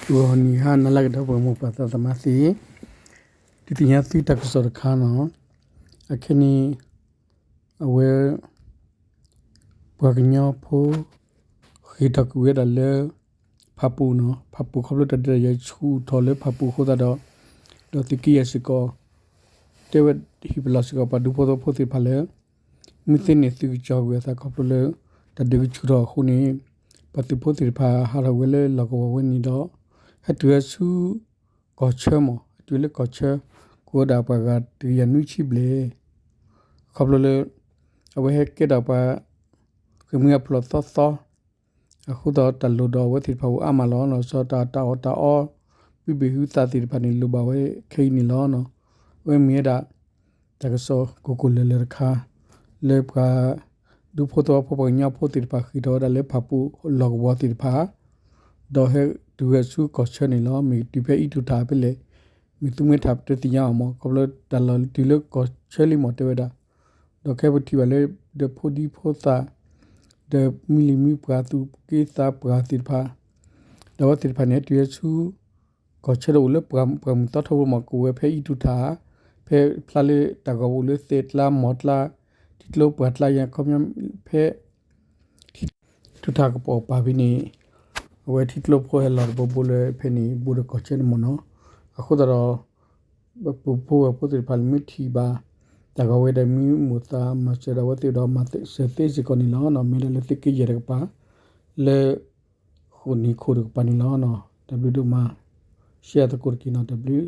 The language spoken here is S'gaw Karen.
ဂီၤနံၤဟါနၤလၢအဂ့ၤ ဒီပုၢ်ဝဲၢ်မိၢ်ပၢ်သးသမါသ့ၣ်, ဒုးသ့ၣ်ညါသုတၢ်ကစီၣ်တခါန့ၣ်, အခဲန့ၣ် အဝဲ ပှၤကညီဖိ ဃ့ၢ်ထီၣ်ကွံာ်ဝဲဒၣ်လၢ ဖၣ်ပူၤန့ၣ်, ဖၣ်ပူၤခီဖျိတၢ်ဒုးတၢ်ယၤဆူၣ်ထီၣ်လၢဖၣ်ပူၤအဃိသတးဒီး, ဒီးသုးက့ယဲၢ်စ့ၢ်ကီး တဲဝဲဟ့ၣ်ပလီၢ်စ့ၢ်ကီးပှၤဒူဖိသဝီဖိသ့ၣ်တဖၣ်လၢ မ့ၢ်သ့န့ၣ်သုကကၠီကွံာ်အသးခီဖျိလၢ တၢ်ဒုးကဆူၣ်ထီၣ်အဃိန့ၣ်, ပှၤသုးဖိသ့ၣ်တဖၣ်ဟးထီၣ်ဝဲလၢလီၢ်ကဝီၤဝဲန့ၣ်ဒီး, ဟဲတုၤဝဲဆူ ကီၢ်ဆၢမး, ဟဲတုၤလၢကီၢ်ဆၢ ကအိၣ်ဝဲဒၣ်ပှၤဂၤတကယၤနွံဆံဘျဲၣ်, ခီဖျိလၢ အဝဲဟဲကဲထီၣ်ပှၤ ဃ့ၢ်မှံဟးဖျိးသီသီ အဃိသတးတၢ်လိၣ်ဒီးအဝဲသ့ၣ်တဖၣ်အိၣ်အါမးလီၤ. စီၤတၢ်တၢ်အီၣ်တၢ်အီ ပုၢ်ဘ့ၣ်ဟုသးသ့ၣ်တဖၣ်န့ၣ် လိၣ်ဘၣ်ဝဲခဲအံၤန့ၣ်လီၤ. အဝဲမ့ၢ်ဝဲဒၣ် တၢ်ကစီၣ်ကိၢ်ကိၢ်လၢၤလၢၤတခါ လၢပှၤ ဒူဖိသဝီဖိပှၤကညီဖိသ့ၣ်တဖၣ်ဃ့ၢ်ထီၣ်ဝဲဒၣ်လၢဖၣ်ပူၤလီၢ်ကဝီၤသ့ၣ်တဖၣ် ဒီးဟဲတုၤဝဲဆူကီၢ်ဆၢန့ၣ်လီၤ. မ့ၢ်တုၤဖဲအံၣ်တူၢ်ထၣ်ဖဲလဲၣ်, မ့ၢ်သူမ့ၢ်ထၣ်ပတသ့ၣ်ညါအီၤမး, ခီဖျိတၢ်လီၢ်တုၤလၢကီၢ်ဆၢလံမးတဲဝဲဒၣ်, ဒီးခဲပထံၣ်ဘၣ်လၢ ဒီးဖိဒံဖိသၣ် ဒီးမုၢ်လံၤမုၢ်ပှၢ်သူၣ်က့သးပှၢ်သ့ၣ်တဖၣ်, ဒီးအဝဲသ့ၣ်တဖၣ်န့ၣ် ဟဲတုၤဝဲဆူ ကီၢ်ဆၢဒီးအိၣ်လၢပှၢ်မုၢ်သီထီဘိမး ကအိၣ်ဝဲဖဲအံၣ်တူၢ်ထၣ်, ဖဲဖျါလၢတၢ်ဂီၤပူၤလၢသဲးကျါမီၢ်ကျါ ထံကျိပှၢ်ကျါယါခီပညီ ဖဲ ထံတူၢ်ထၣ်ကပီၤပာ်ဖဲန့ၣ်, အဝဲထံကျိဖိဟဲလီၤတဘိဘိလၢဖဲန့ၣ် ဘိဒီးကီၢ်ဆၢန့ၣ်မးနီၤ. အဃိသတးဒီး ပဖိဝဲၢ်ဖိသ့ၣ်တဖၣ်လၢမ့ၢ်ထံၣ်ဘၣ် တၢ်ဂီၤဝဲဒီးမ့ၢ်မိၣ်သးမၤစၢၤဒီး အဝဲသ့ၣ်ဒီးမၤစၢၤသ့စ့ၢ်ကီးန့ၣ်လီၤ. မ့ၢ်ဒၣ်လၢသုးက့ယဲၢ်တကပၤ လၢ ဃိာ်နံၤခိၣ်တကပၤန့ၣ်လီၤ. တၢ်ဘျုးဒိၣ်မး, ရှဲသကိးတက့ၢ်နီၤ, တၢ်ဘျုး